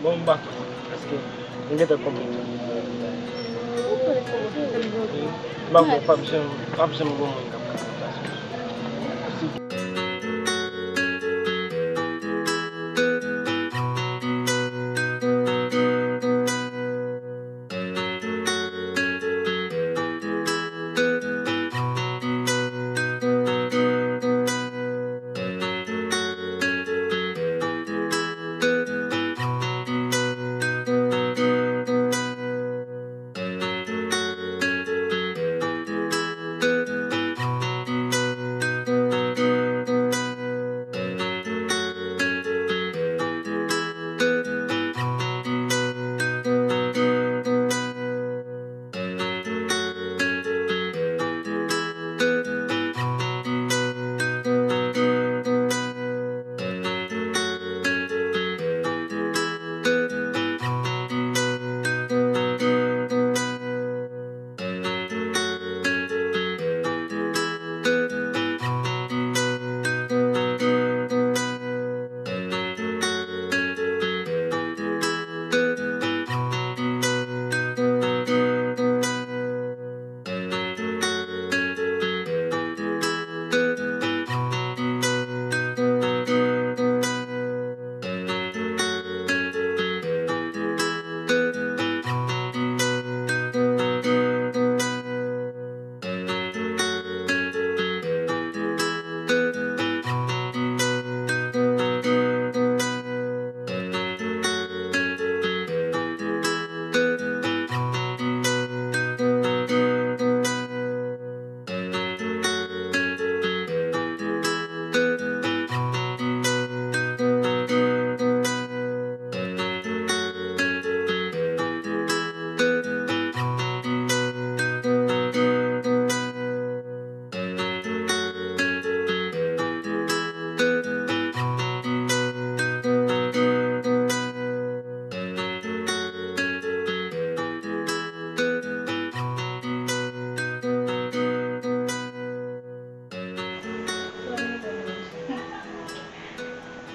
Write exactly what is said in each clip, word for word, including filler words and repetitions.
Bon, m pa kwè, paske m gentan konprann sa. M pa kwè p ap janm, p ap janm gen yon moun k ap ka remplase m.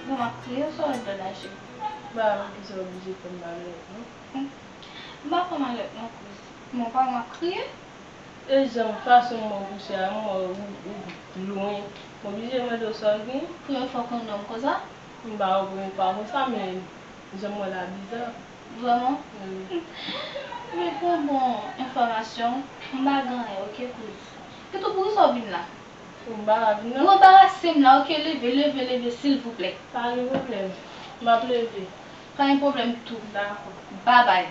Bon, m ap kriye sou lòt bò lache. M pa wè poukisa w oblije fè m malèz, non. M pa fè w malèz, non, kouz. Men w pa wè m ap kriye? E jan fason m wè w kouche a, m wè w, ou lwen. M oblije mande w sa w gen. Premye fwa w konn wè m konsa? M pa wè w premye fwa konsa, men jan m wè la biza. Vrèman? Wi. Men pou bon enfòmasyon, m pa gen anyen, oke, kouz. Epitou, poukisa w vin la? M pa ka vin non. Ou anbarase m la, oke, leve, leve, leve, silvouplè. Pa gen pwoblèm. M ap leve. Pa gen pwoblèm tou. Dakò. Babay.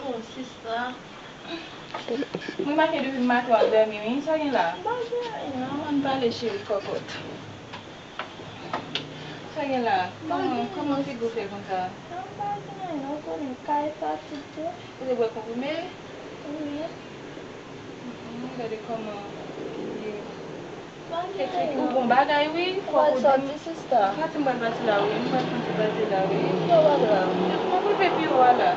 Oh, sista. M remake depi maten w ap dòmi, wi. Sa gen la? M pa gen anyen, non. Ann pale, cheri kòkòt. Sa gen la? Kòman, kòman figi w fè konsa? M pa gen anyen, non, konnen kay fatig tou. Ou te bwè konprime? Wi. Mm, gade kòman ou ye. Ou bon bagay, wi. Fòk ou di m. Sista. Pati m pral pati la, wi. M pral pati pati la, wi. Yo, pa grav. Epi mwen rive biwo a la.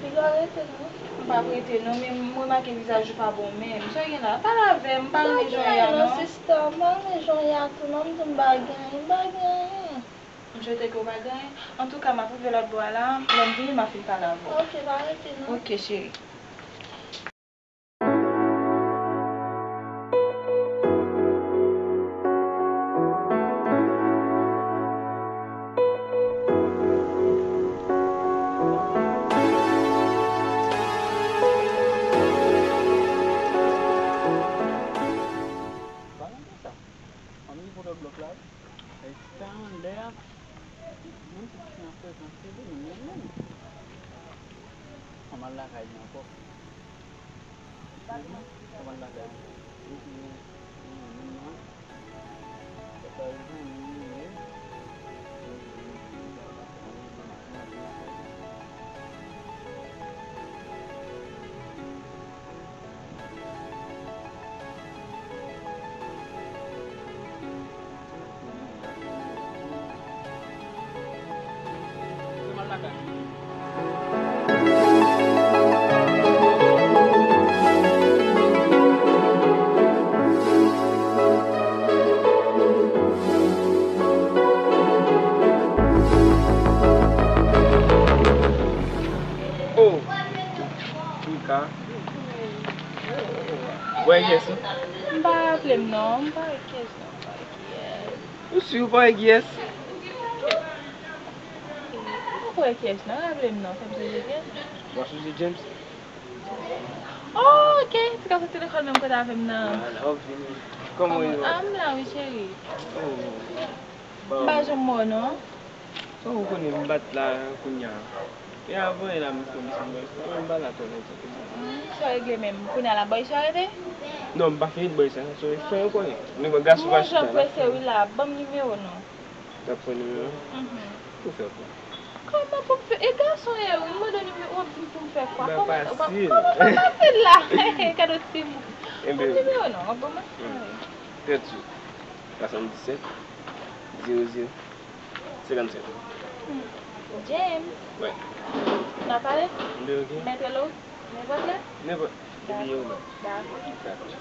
Piga rete, non. M p ap rete, non, men m remake vizaj ou pa bon menm. Sa gen la? Pale avè m, m pa renmen jan w ye a, non. Sista, m pa renmen jan w ye a tou, non, m di m pa gen anyen, m pa gen anyen. M swete ke w pa gen anyen. Antouka, m ap rive lòt bò a la, lè m vini, m ap fin pale avè w. Ok, pa rete, non. Ok, cheri. Ann rive lòt blòk la. Ay, sa anndan an, menm si ti jan prezante li, menm, menm. Ann al lakay li ankò. Ann al lakay li. Oh! Mika. Ou pa wè kiyès non? M pa raple m non, m pa wè kiyès non, m pa wè kiyès. Ou si ou pa wè kiyès? M pa wè kiyès non, raple m non, fè m sonje kiyès. W ap sonje James? Oh, ok, ti gason te lekòl menm kote avè m nan. Ah, la w ap vini. Kòman w ye? Ah, m la wi, cheri. Oh. M pa janm wè w non. Sa w konnen m bat la kounye a. E avan yè la m konn desann bò isit. Mwen m pa la twò lontan. Hmm, sa w regle menm? Kounye a la bò isit w rete? Non, m pa fin ret bò isit la. Sa w fè yon konnen. Men bon, gason pa chita la. Mwen jan prese wi la. Ban m nimewo w non. W ap pran nimewo? Mhm. Pou fè kwa? Kòman pou m fè? E gason w ye wi. M mande w nimewo w ap di m pou m fè kwa? Kòman sa? Kòman pa fasil la? Kado ti moun. Ban m nimewo w non. W ap ban mwen? Tèt sou. Swasanndisèt, zewo zewo. Senkannsèt. Hmm. James. Wi. N a pale? M de oke. Mèt rele w nenpòt lè? Nenpòt. Depi yo la. Dakò. Dakò.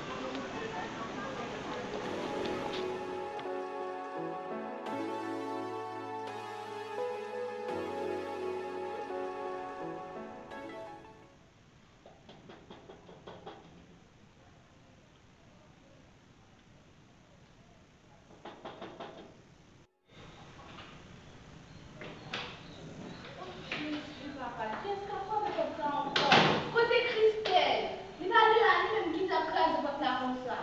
Oh, Jezi, papa, kiyès k ap frape pòt la ankò? Kote Christelle? Li pa gen la, li menm ki t ap kraze pòt la konsa.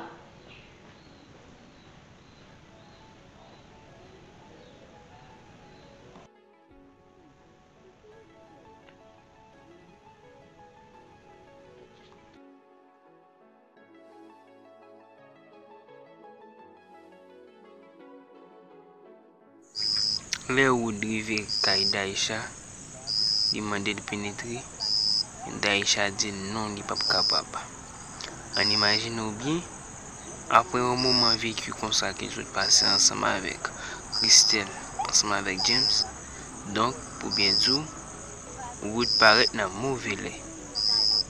Lè Wood rive kay Daïcha, li mande l penetre, Daïcha di l non, li p ap kapab. Ann imajine w byen, apre yon moman veki konsa ke l sot pase ansanm avèk Christelle, ansanm avèk James, donk, pou byen di w, Wood parèt nan move lè.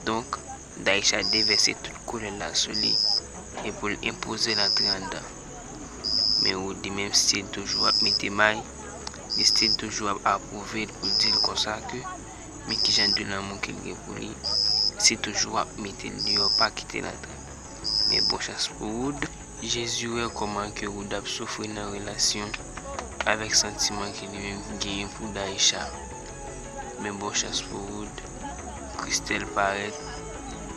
Donk, Daïcha devèse tout kolè l la sou li, e pou l enpoze l antre anndan. Men Wood li menm still toujou ap mete may, li still toujou ap apwouve l pou l di l konsa ke, men kijan de lanmou ke l gen pou li, se toujou ap mete l deyò, pa kite l antre. Men bon chans pou Wood, Jezi wè kòman ke Wood ap soufri nan relasyon avèk santiman ke li menm genyen pou Daïcha. Men bon chans pou Wood, Christelle parèt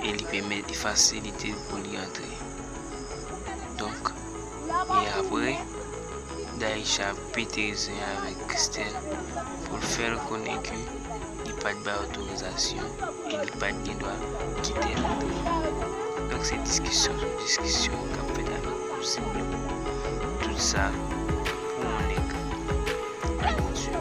e li pèmèt, li fasilite l pou li antre. Donk, e apre, Daïcha pete zen avèk Christelle pou l fè l konnen ke li pa t bay otorizasyon e li pa t gen dwa kite l antre. Donk, se diskisyon sou diskisyon k ap fèt avèk kouzen l. Tout sa pou yon nèg. Ann swiv.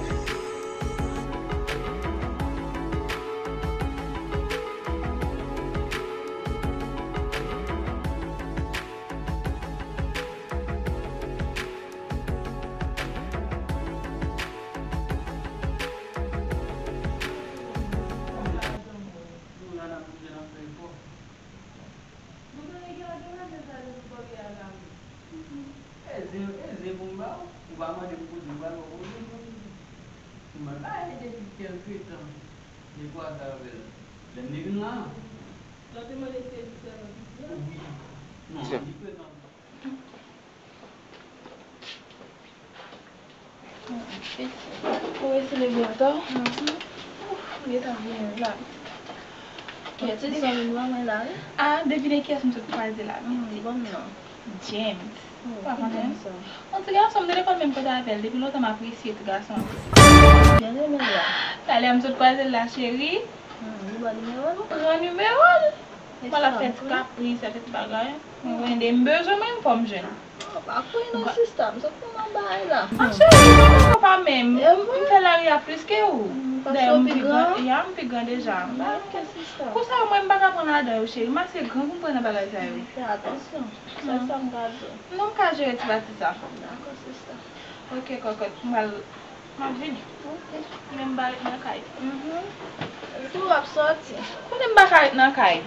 Eze, eze pou m ba w, ou pa mande m kote m pral ba w kote m. Mwen pa ede depi kèlke tan, de twa zan avè l. Lè m te vin la. Lè w te mande se li sèlman ki di a? Wi. Non, li prezan. Ou resi leve atò? Ouf, m gentan vini la. Kiyès ti zanmi m lan mwen la, wi. Ah, devine kiyès m sot kwaze la, pitit. Ban m non. James. Ou pa konn James? On ti gason, m te lekòl menm kote avè l. Depi lontan m apresye ti gason. Byen renmen l la. Talè m sot kwaze l la, cheri. Hmm, li ba nimewo l? Ou pran nimewo l? Mwen la fè ti kapris, fè ti bagay. Mwen gen de m bezwen, mwen fò m jwenn. Ah, pa kouye non, sista, m sot nan bagay la. Ah, cheri, mwen pa menm. M fè lari a plis ke ou. Dayè, m pi gran. Ya, m pi gran deja. Ok, sista. Konsa, mwen, m pa ka pran ladan yo, cheri. M ase gran pou m pran nan bagay sa yo. Fè atansyon. Sèl sa m ka di w. Non, m ka jere ti pati sa. Dakò, sista. Ok, kòkòt, m al M ap vini. Ok. Men m pa ret nan kay. Mhm. Epi w ap sòti. Konnen m pa ka ret nan kay.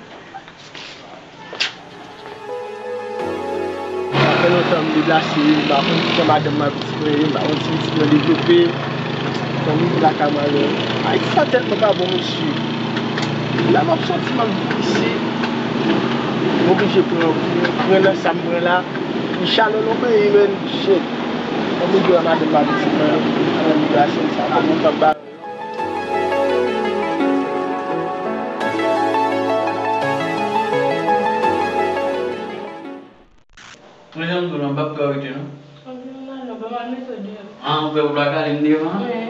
Sa fè lontan m deplase, m pa konn kijan madanm m ap ekspire, m pa konn si pitit mwen devlope. Fanmi m lakay mwen alò. Ayiti sa tèlman pa bon, mesye. Lè m ap sòti, m ap vin isi. M oblije pran, pran nan sa m pran la. Chalè nan peyi, men, shit. Fò m di a madanm m ap di mwen, mwen di a se sa, fò m kontan ba. Mwen, jan m di w lan, m p ap ka rete, non. Anpil nan non, pa mal mete w deyò. Ah, ou fè ou pa kale m devan? Wi.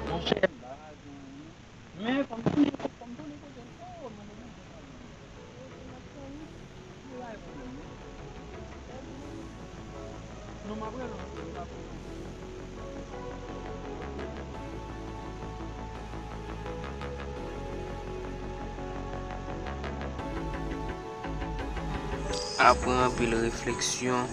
Monchè, m pa ka jwenn ou non. Men, fò m tounen, fò m tounen kote m. Oh, mwen oblije pale. Li bay pwoblèm, wi. Non, m ap rele w, m ap rele w. Apre anpil refleksyon,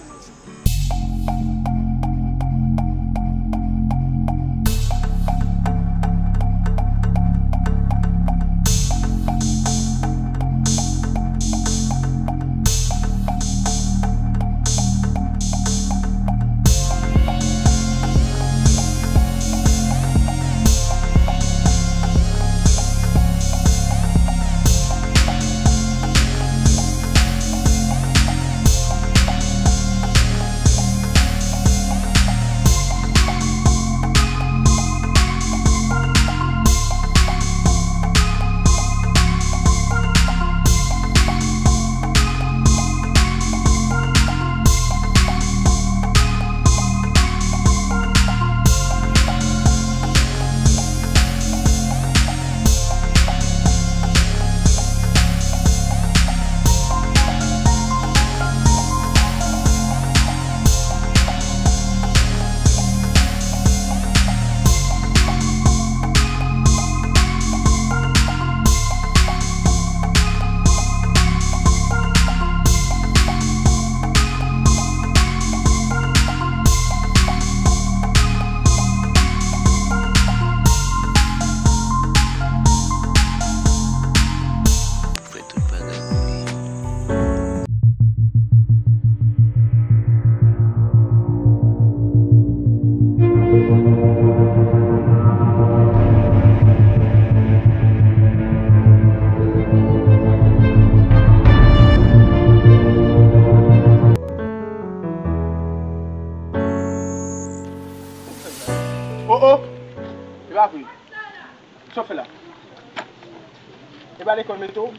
fè tout bagay pou li. Oh, oh! E pa vre. Sa w fè la? E pa lekòl mete w?